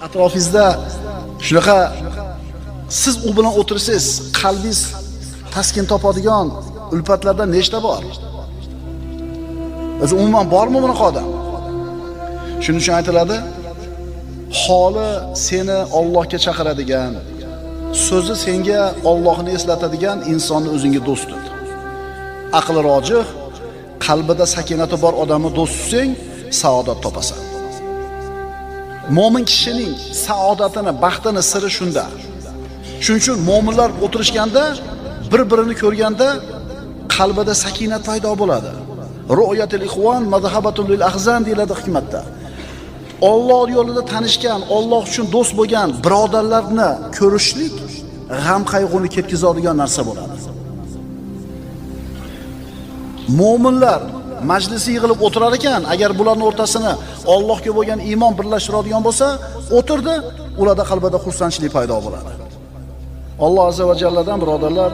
Atrofingizda shunaqa siz u bilan o'tirsangiz, qalbingiz taskin topadigan ulfatlardan nechta bor? O'zi umuman bormi bunaqa odam? Shuning uchun aytiladi, holi seni Allohga chaqiradigan, so'zi senga Allohni eslatadigan insonni o'zingga do'st tut. Aqli rojih, qalbida sakinati bor odamni do'st tutsang, saodat topasan. Mo'min kishining saodatini, baxtini siri shunda. Shuning uchun mo'minlar o'tirishganda, bir-birini ko'rganda qalbida sakinat paydo bo'ladi. Ru'yatul ikhwan madhhabatul lil ahzan deyiladi hikmatda. Alloh yo'lida tanishgan, Alloh uchun do'st bo'lgan birodarlarni ko'rishlik g'am qayg'uni ketkazadigan narsa bo'ladi. Mo'minlar majlisi yig'ilib o'tirar ekan, agar bularning o'rtasini Allohga bo'lgan iymon birlashtiradigan bo'lsa, o'tirdi, ularda qalbida xursandchilik paydo bo'ladi. Alloh azza va jalladan birodarlar